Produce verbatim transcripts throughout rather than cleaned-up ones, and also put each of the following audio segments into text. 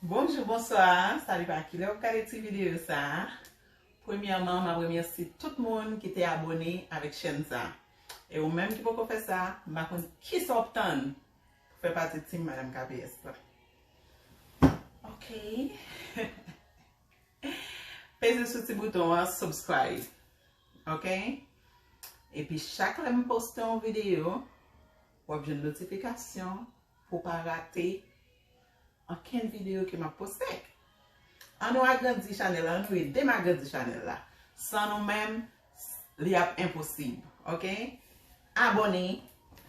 Bonjou, bonswa, sa depann kilè w ap gade ti videyo sa a. Premyèman, m ap remèsye tout moun ki te abòne avèk chèn sa a. E ou menm ki poko fè sa, m pa konn kisa w ap tann pou fè pati team Madam K P S la. Ok. Peze sou ti bouton an, subscribe. Ok? Epi chak lè m poste yon videyo, w ap jwenn notifikasyon pou w pa rate ankenn videyo ke m ap poste. Ann nou agrandi chanèl la, ann nou ede m agrandi chanèl la. San nou menm, li ap enposib. Ok? Abòne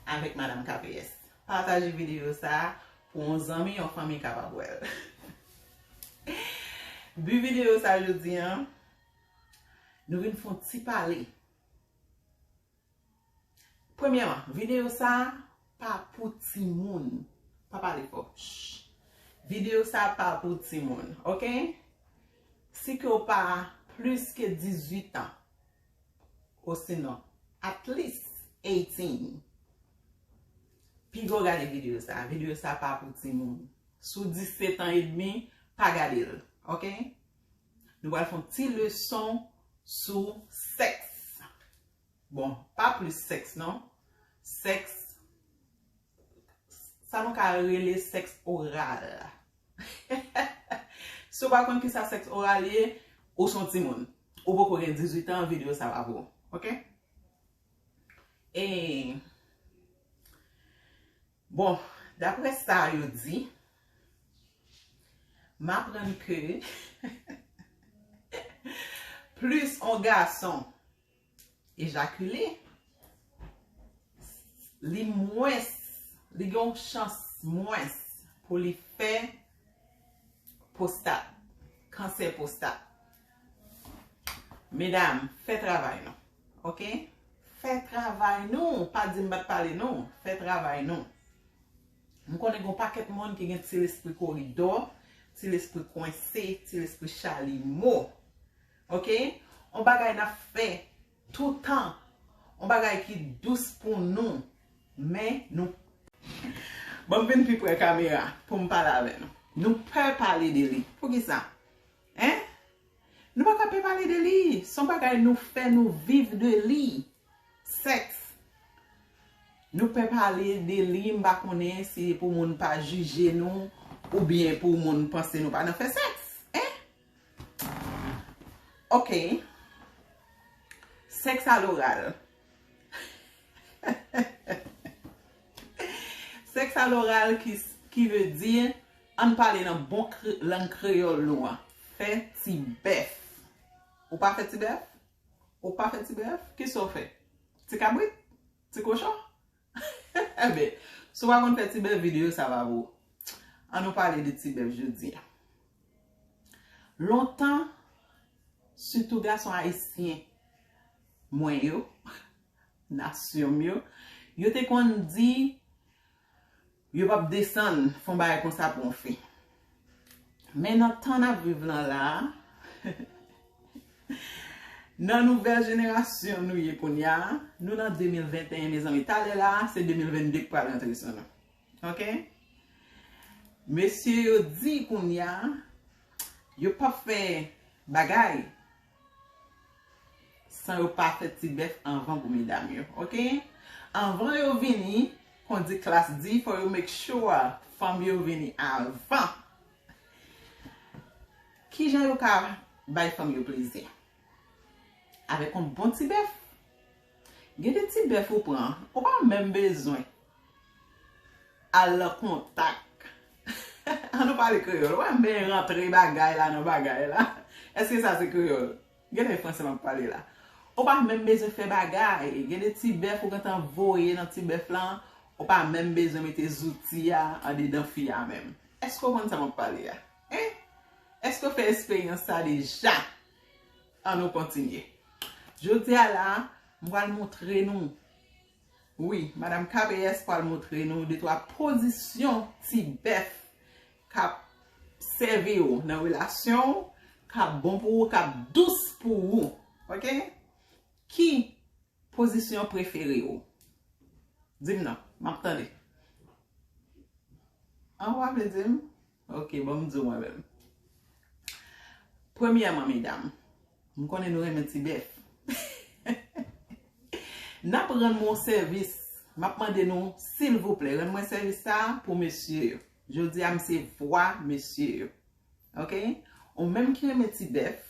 avèk Madam K P S. Pataje videyo sa a pou yon zanmi, yon fanmi kapab wè l. Bi videyo sa a jodi a, nou vin fè yon ti pale. Premyèman, videyo sa a pa pou timoun. Pa pale fò. Ch. Videyo sa a pa pou timoun, ok? Si ke w pa plis ke dizuit an, osinon, at least eighteen, piga w gade videyo sa a. Videyo sa a pa pou timoun. Si w disèt an edmi, pa gade l, ok? Nou pral fè yon ti leson sou sèks. Bon, pa plis sèks non. Sèks, sa nou ka rele sèks oral. Si w pa konn kisa sèks oral ye, ou se yon timoun. Ou poko gen dizuit an, videyo sa pa pou ou. Ok? E, bon, daprè sa yo di, m aprann ke plis yon gason ejakile, li mwens, li gen yon chans mwens pou li fè pwostat, kansè pwostat. Medam, fè travay nou, ok? Fè travay nou, pa di m pa t pale non, fè travay nou. M konnen gen yon pakèt moun ki gen ti lespri koridò, ti lespri kwense, ti lespri chalimo. Ok? On bagay n ap fè toutan. On bagay ki dous pou nou. Men nou. Ban m vin pi pre kamera pou m pale avè nou. Nou pè pale de li. Poukisa? Hein? Nou pa ka pè pale de li. Se yon bagay nou fè, nou viv de li. Sèks. Nou pè pale de li, m pa konnen si pou moun pa jije nou oubyen pou moun panse nou pa nan fè sèks. Hein? Ok. Sèks aloral. Sèks aloral ki, ki vle di, ann pale nan bon kre-, lang kreyòl nou an. Fè ti bèf. Ou pa fè ti bèf? Ou pa fè ti bèf? Kisa w fè? Ti kabrit? Ti kochon? Enben, si w pa konn fè ti bèf, videyo sa pa pou ou. Ann nou pale de ti bèf jodi a. Lontan, sitou gason ayisyen mwen yo, nasyon m yo, yo te konn di, yo p ap desann fè yon bagay konsa pou yon fi. Men nan tan n ap viv lan la a, nan nouvèl jenerasyon nou ye kounye a, nou nan de mil venteyen, mezanmi, talè la a, se de mil vennde k pral rantre sou nou. Ok? Mesye yo di kounye a, yo p ap fè bagay san yo pa fè ti bèf anvan pou medam yo, ok? Anvan yo vini, kon di Klass di, fò yo make sure fanm yo vini avan. Kijan yo ka bay fanm yo plezi? Avèk yon bon ti bèf. Gen de ti bèf ou pran, ou pa menm bezwen al nan kontak. Ann nou pale kreyòl. Ou pa menm rantre bagay la nan bagay la. Èske sa se kreyòl? Gen de franse m ap pale la. Ou pa menm bezwen fè bagay. Gen de ti bèf ou gentan voye nan ti bèf lan. Ou pa menm bezwen mete zouti a andedan fi a menm. Èske w konn sa m ap pale a? Hein? Èske w fè eksperyans sa deja? Ann nou kontinye. Jodi a la, m pral montre nou. Wi, Madam K P S pral montre nou de twa pozisyon ti bèf k ap sèvi w nan relasyon w, k ap bon pou ou, k ap dous pou ou. Ok? Ki pozisyon prefere w? Di m non, m ap tande. An, w ap vle di m? Ok, bon, m di w mwen menm. Premyèman, medam, m konnen nou renmen ti bèf. N ap rann nou yon sèvis. M ap mande nou, silvouplè, rann mwen sèvis sa a pou mesye yo. Jodi a, m se vwa mesye yo. Ok? Ou menm ki renmen ti bèf,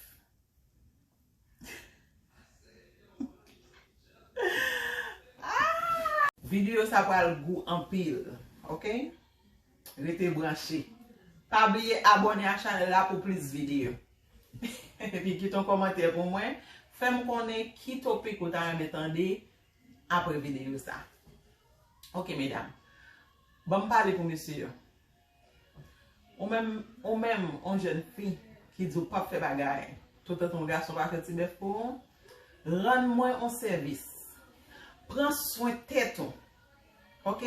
Videyo sa pral gou anpil, ok? Rete branche. Pa bliye abòne a chanèl la pou plis videyo. Epi kite yon kòmantè pou mwen. Fè m konnen ki topik ou ta renmen tande apre videyo sa. Ok, medam. Ban m pale pou mesye yo. Ou menm, ou menm, yon jèn fi ki di w p ap fè bagay, toutotan yon gason pa fè ti bèf pou ou, rann mwen yon sèvis. Pran swen tèt ou. Ok?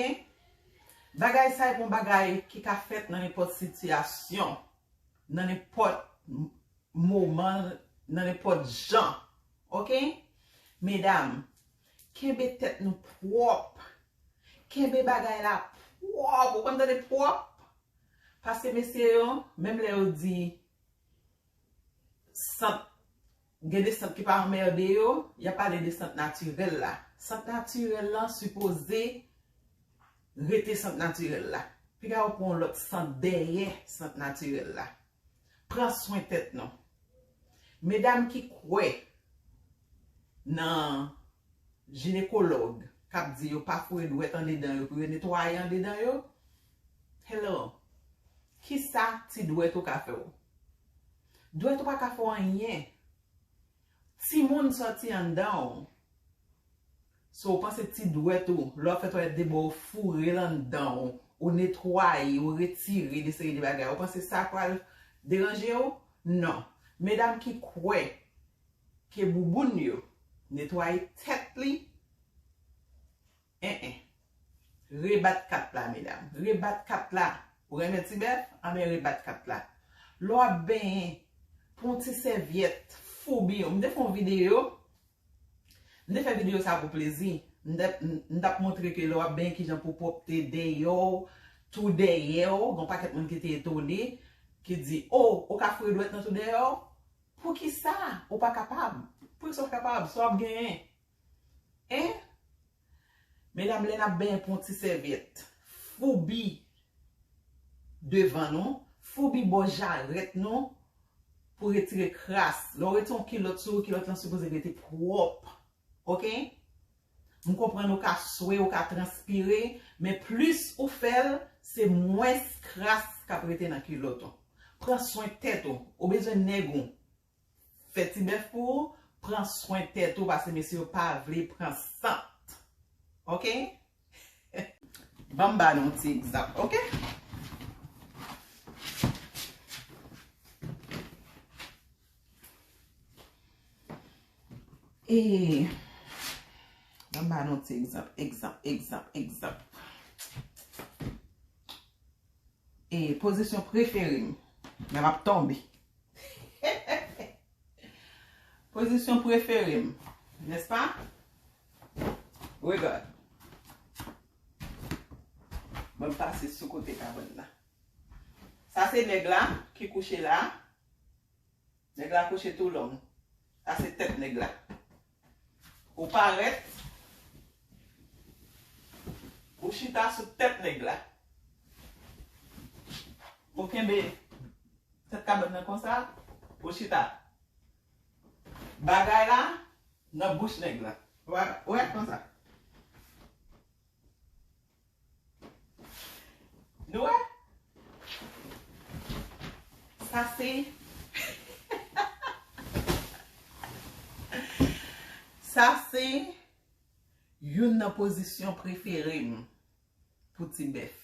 Bagay sa e pa yon bagay ki ka fèt nan nenpòt sitiyasyon, nan nenpòt m- moman, nan nenpòt jan. Ok? Medam, kenbe tèt nou pwòp. Kenbe bagay la pwòp. Ou konn tande pwòp? Paske mesye yo, menm lè yo di sant, gen de sant ki pa anmède yo, y ap pale de sant natirèl la. Sant natirèl la sipoze rete sant natirèl la. Piga yo pran yon lòt sant dèyè sant natirèl la. Pran swen tèt nou. Medam ki kwè nan jinekològ k ap di yo pa foure dwèt andedan yo pou yo netwaye andedan yo, hello, kisa ti dwèt ou ka fè w? Dwèt ou pa ka fè w anyen. Timoun sòti anndan w. So, ou panse ti dwèt ou, lè w ap fè twalèt de bò, ou foure l anndan w, ou netwaye, ou retire de seri de bagay, ou panse sa pral deranje w? Non. Medam ki kwè ke bouboun yo netwaye tèt li, en en. Rebat kat la, medam. Rebat kat la. Ou renmen ti bèf? Anben, rebat kat la. Lè w ap benyen, pran yon ti sèvyèt, foubi yo. M te fè yon videyo, M te fè videyo sa pou plezi. M t ap, m, m t ap montre ke lè w ap benyen kijan pou pwòpte dèyè w, tou dèyè w. Gen yon pakèt moun ki te etone, ki di, "O, ou ka foure dwèt nan tou dèyè w? Poukisa ou pa kapab? Poukisa w pa kapab? Sa w ap genyen?" En? Medam, lè n ap benyen, pran yon ti sèvyèt, foubi devan nou, foubi bò jarèt nou, pou retire kras. Lè w retire yon kilòt sou ou, kilòt lan sipoze rete pwòp. Ok? M konprann ou ka swe, ou ka transpire, men plis ou fè l, se mwens kras k ap rete nan kilòt ou. Pran swen tèt ou. Ou bezwen nèg ou fè ti bèf pou ou, pran swen tèt ou, paske mesye yo pa vle pran sant. Ok? Ban m ba nou yon ti egzanp, ok? E, ban m ba nou yon ti egzanp, egzanp, egzanp, egzanp. E, pozisyon prefere m. Men m ap tonbe. Pozisyon prefere m, nèspa? Regard. Ban m pase sou kote kabann nan. Sa se nèg la ki kouche la. Nèg la kouche tou long. Sa se tèt nèg la. Ou parèt. Ou chita sou tèt nèg la. Ou kenbe tèt kabann nan konsa, ou chita. Bagay la nan bouch nèg la. Ou wè, ou wè konsa. Nou wè? Sa se Sa se youn nan pozisyon prefere m pou ti bèf.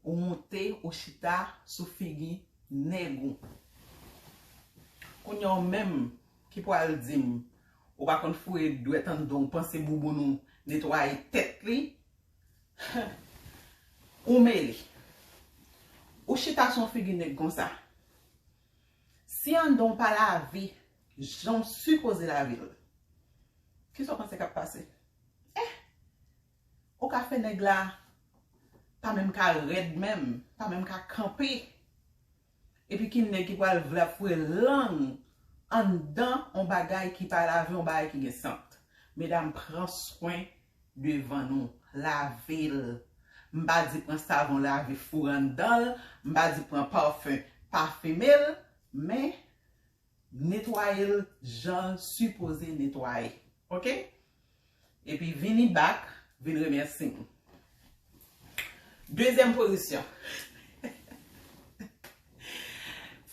Ou moute, ou chita sou figi nèg ou. Kounye a w menm ki pral di m ou pa konn foure dwèt anndan w, ou panse bouboun ou netwaye tèt li, ou mele. Ou chita sou yon figi nèg konsa. Si anndan w pa lave jan w sipoze lave l, kisa w panse k ap pase? Eh! Ou ka fè nèg la pa menm ka rèd menm, pa menm ka kanpe. Epi ki nèg ki pral vle ap foure lang anndan on bagay ki pa lave, on bagay ki gen sant? Medam, pran swen devan nou. Lave l. M pa di pran savon lave foure anndan l. M pa di pran pafen pafime l. Men netwaye l jan l sipoze netwaye. Oke? Epi vini bak, vin remèsye m. Dezyèm pozisyon.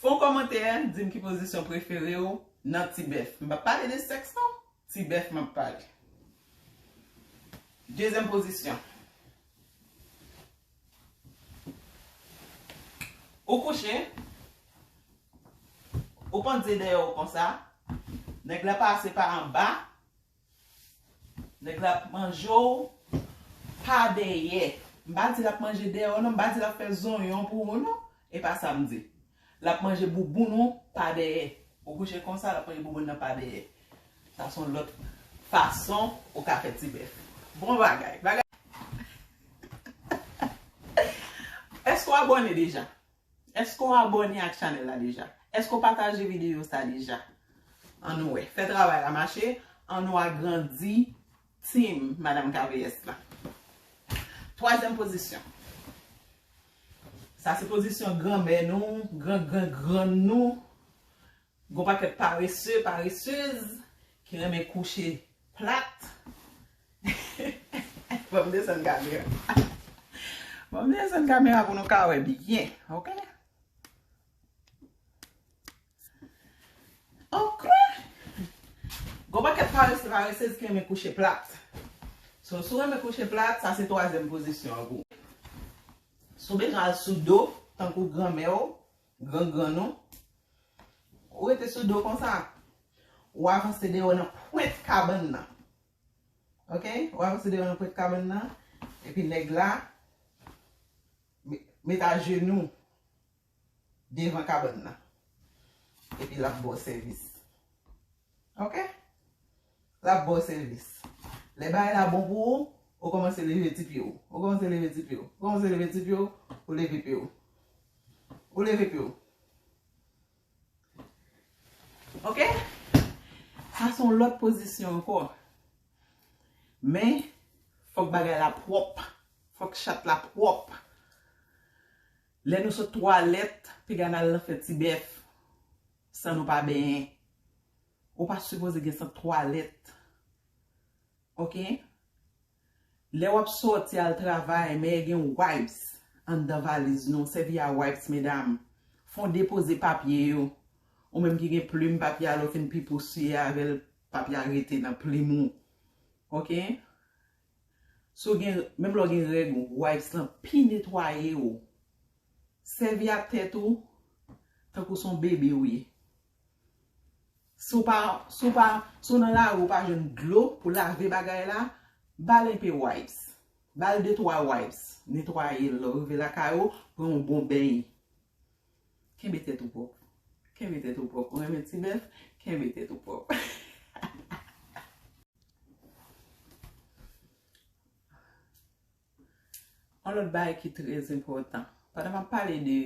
Fè yon kòmantè, di m ki pozisyon prefere w nan ti bèf. M p ap pale de sèks non. Ti bèf m ap pale. Dezyèm pozisyon. Ou kouche, ou pandye dèyè w konsa, nèg la pase pa anba, nèg la ap manje w pa dèyè. M pa di l ap manje dèyè w non, m pa di l ap fè zonyon pou ou non. E pa sa m di. L ap manje bouboun ou pa dèyè. Ou kouche konsa, l ap manje bouboun nan pa dèyè. Sa se yon lòt fason ou ka fè ti bèf. Bon bagay. Bagay. Èske w abòne deja? Èske w abòne ak chanèl la deja? Èske w pataje videyo sa deja? Ann nou wè. Fè travay la mache. Ann nou agrandi team Madam K V S la. Twazyèm pozisyon. Sa se pozisyon granmè nou, gran gran grann nou. Gon pakèt parese, paresez ki renmen kouche plat. Ban m desann kamera. Ban m desann kamera pou nou ka wè byen, oke? Oke. Gon pakèt parese, paresez ki renmen kouche plat. So, si w renmen kouche plat, sa se twazyèm pozisyon an pou ou. Si w bezwen al sou do, tankou granmè w, gran gran nou, ou rete sou do konsa. Ou avanse deyò nan pwent kabann nan. Oke? Ou avanse deyò nan pwent kabann nan. Epi nèg la, me- met ajenou devan kabann nan. Epi l ap ba w sèvis. Oke? L ap ba w sèvis. Lè bagay la bon pou ou, ou kòmanse leve ti pye w. Ou kòmanse leve ti pye w. Ou kòmanse leve ti pye w, ou leve pye w. Ou leve pye w. Oke? Sa se yon lòt pozisyon ankò. Men, fòk bagay la pwòp. Fòk chat la pwòp. Lè nou sot twalèt, piga n al nan fè ti bèf san nou pa benyen. Ou pa sipoze gen sant twalèt. Oke? Lè w ap sòti al travay, men gen wipes anndan valiz nou. Sèvi a wipes, medam. Fè w depoze papye yo. Ou menm ki gen plim, papye a, lè w fin pipousiye avè l, papye a rete nan plim ou. Oke? Si w gen, menm lè w gen règ, wipes lan pi netwaye w. Sèvi ak tèt ou tankou se yon bebe w ye. Si w pa, si w pa, si w nan lari, ou pa jwenn dlo pou lave bagay la, ba l enpe wipes. Ba l de twa wipes. Netwaye l. Lè w rive lakay ou, pran yon bon beny. Kenbe tèt ou pwòp. Kenbe tèt ou pwòp. Ou renmen ti bèf, kenbe tèt ou pwòp. Yon lòt bagay ki trè enpòtan. Pandan m ap pale de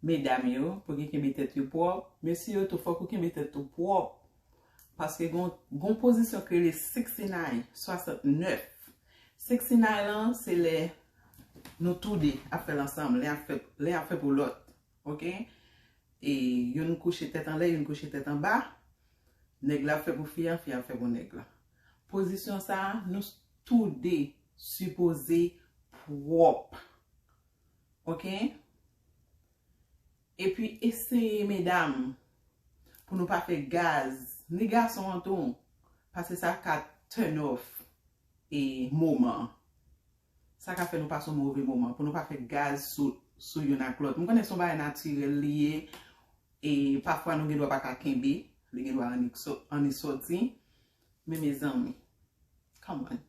medam yo, pou yo kenbe tèt yo pwòp, mesye yo tou, fòk ou kenbe tèt ou pwòp. Paske gon, gon pozisyon ki rele sixty-nine, swasantnèf. Sixty-nine lan, se lè nou tou de ap fè l ansanm, len ap fè, len ap fè pou lòt. Oke? E youn kouche tèt anlè, youn kouche tèt anba. Nèg la ap fè pou fi a, fi a ap fè pou nèg la. Pozisyon sa a, nou s- tou de sipoze pwòp. Oke? Epi eseye, medam, pou nou pa fè gaz, ni gason an tou, paske sa ka turn off e moman an. Sa ka fè nou pase yon move moman, pou nou pa fè gaz sou, sou youn ak lòt. M konnen se yon bagay natirèl li ye, e pafwa nou gen dwa pa ka kenbe, li gen dwa annik sò- annik sòti. Men mezanmi, come on.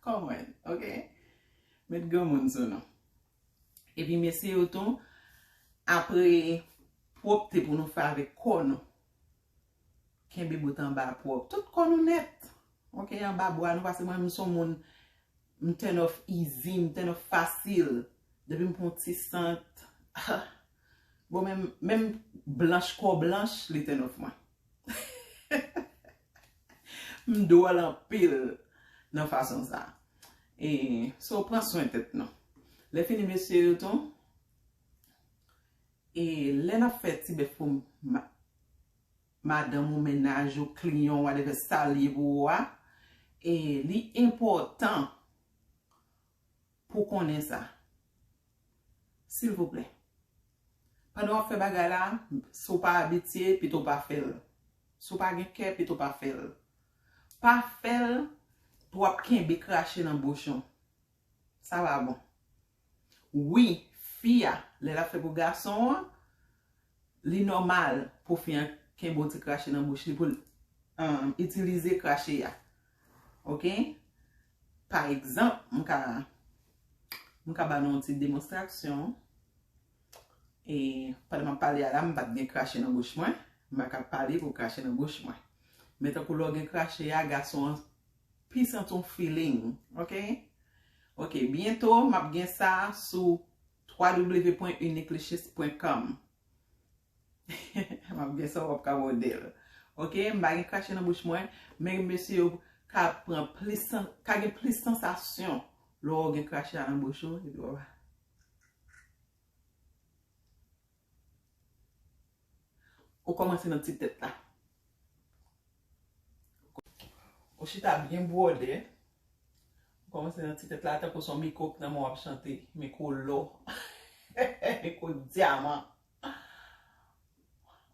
Come on, oke? Met granmoun sou nou. Epi mesye yo tou, apre pwòpte pou nou fè avèk kò nou, kenbe bout anba pwòp. Tout kò nou nèt. Oke, anba bwa nou pase. Mwen, m se yon moun, m turn off easy, m turn off fasil. Depi m pran yon ti sant, Bon, menm, menm blanch, kò blanch, li turn off mwen. M dwòl anpil nan fason sa. E, so, pran swen tèt nou. Lè fini, mesye yo tou, e lè n ap fè ti bèf pou ma-, madanm ou, mennaj ou, kliyan w, whatever sa l ye pou ou a, e li enpòtan pou konnen sa. Silvouplè. Pandan w ap fè bagay la, si w pa abitye, pito w pa fè l. Si w pa gen kè, pito w pa fè l. Pa fè l pou w ap kenbe krache nan bouch ou. Sa pa bon. Wi, fi a, lè l ap fè pou gason an, li nòmal pou fi an kenbe yon ti krache nan bouch li pou l, um, itilize krache a. Oke? Pa egzanp, m ka, m ka ba nou yon ti demonstrasyon. E pandan m ap pale a la, m pa t gen krache nan bouch mwen. M pa ka pale pou krache nan bouch mwen. Men tankou lè w gen krache a, gason an pi santi yon feeling. Oke? Oke, byento, m ap gen sa sou w w w pwen uniquelicious pwen com. M ap gen sa, w ap ka bòde l. Oke, m pa gen krache nan bouch mwen, men mesye yo ka pran plis san-, ka gen plis sansasyon lè w gen krache a nan bouch ou, epi w ap, ou kòmanse nan ti tèt la. Ou chita byen bwòdè. Ou kòmanse nan ti tèt la, tankou se yon mikwo k nan men w ap chante. Mikwo lò. Mikwo dyaman.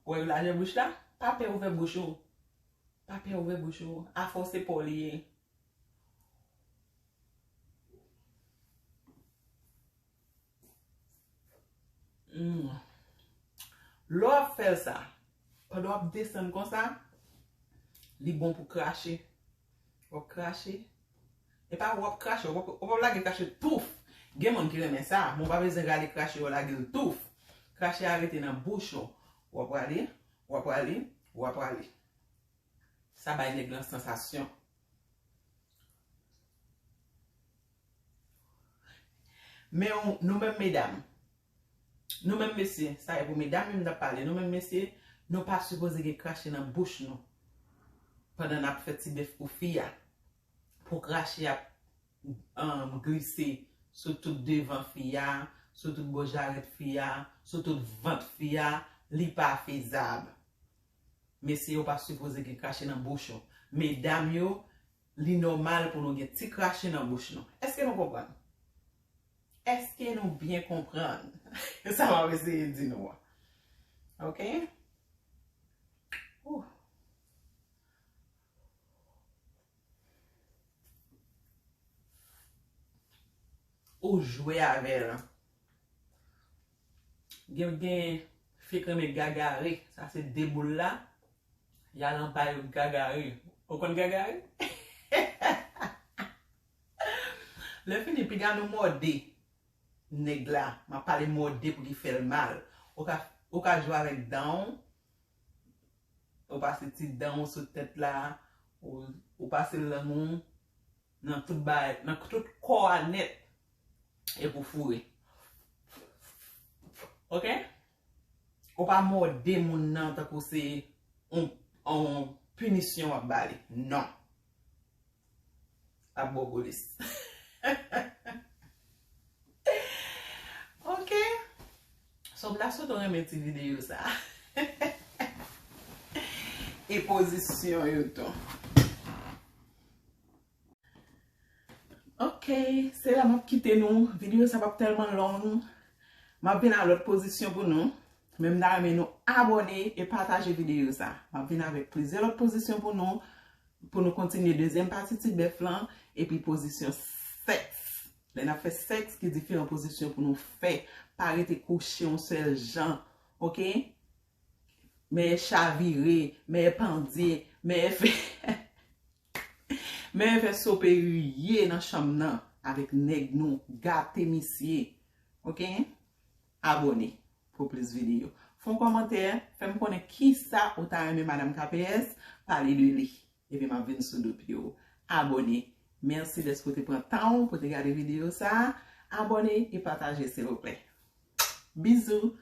Ou wè lajè bouch la? Pa pè ouvè bouch ou. Pa pè ouvè bouch ou. Afè w se pa w li ye. Hmm. Lè w ap fè l sa, pandan w ap desann konsa, li bon pou krache. W ap krache. E pa w ap krache, w ap, w ap lage krache touf. Gen moun ki renmen sa, men w pa bezwen rale krache yo lage l touf. Krache a rete nan bouch ou. W ap rale, w ap rale, w ap rale. Sa bay nèg lan sansasyon. Men w, nou menm medam, nou menm mesye, sa e pou medam yo m t ap pale, nou menm mesye, nou pa sipoze gen krache nan bouch nou pandan n ap fè ti bèf pou fi a. Pou krache a, um, glise sou tout devan fi a, sou tout bò jarèt fi a, sou tout vant fi a, li pa fezab. Mesye yo pa sipoze gen krache nan bouch yo. Medam yo, li nòmal pou nou gen ti krache nan bouch nou. Èske nou konprann? Èske nou byen konprann sa m ap eseye di nou an? Oke? Ouh. Ou jwe avè l. Gen, gen fi k renmen gagare, sa se de boul la. Y al anba yo gagare. Ou konn gagare? Lè fini, piga nou mòde nèg la. M ap pale mòde pou ki fè l mal. Ou ka, ou ka jwe avèk dan w. Ou pase ti dan w sou tèt la. Ou, ou pase lang ou nan tout bagay, nan tout kò a nèt. Epi w foure. Oke? Ou pa mòde moun nan tankou se yon, yon pinisyon w ap ba li. Non. Ap ba w polis. Oke. So, m ta swete w renmen ti videyo sa. E pozisyon yo tou. Ok, se la m ap kite nou. Videyo sa p ap tèlman long. M ap vin ak lòt pozisyon pou nou. Men m ta renmen nou abòne e pataje videyo sa. M ap vin avèk plizyè lòt pozisyon pou nou, pou nou kontinye dezyèm pati ti bèf lan, epi pozisyon sèks. Lè n ap fè sèks, gen diferan pozisyon pou nou fè. Pa rete kouche yon sèl jan, oke? Mèyè chavire, mèyè pandye, mèyè fè, mèyè fè soperiye nan chanm nan avèk nèg nou, gate misye. Oke? Abòne pou plis videyo. Fè yon kòmantè, fè m konnen kisa ou ta renmen Madam K P S pale de li. Epi m ap vin sou do pye w. Abòne. Mèsi dèske w te pran tan w pou te gade videyo sa a. Abòne e pataje, silvouplè. Bizou!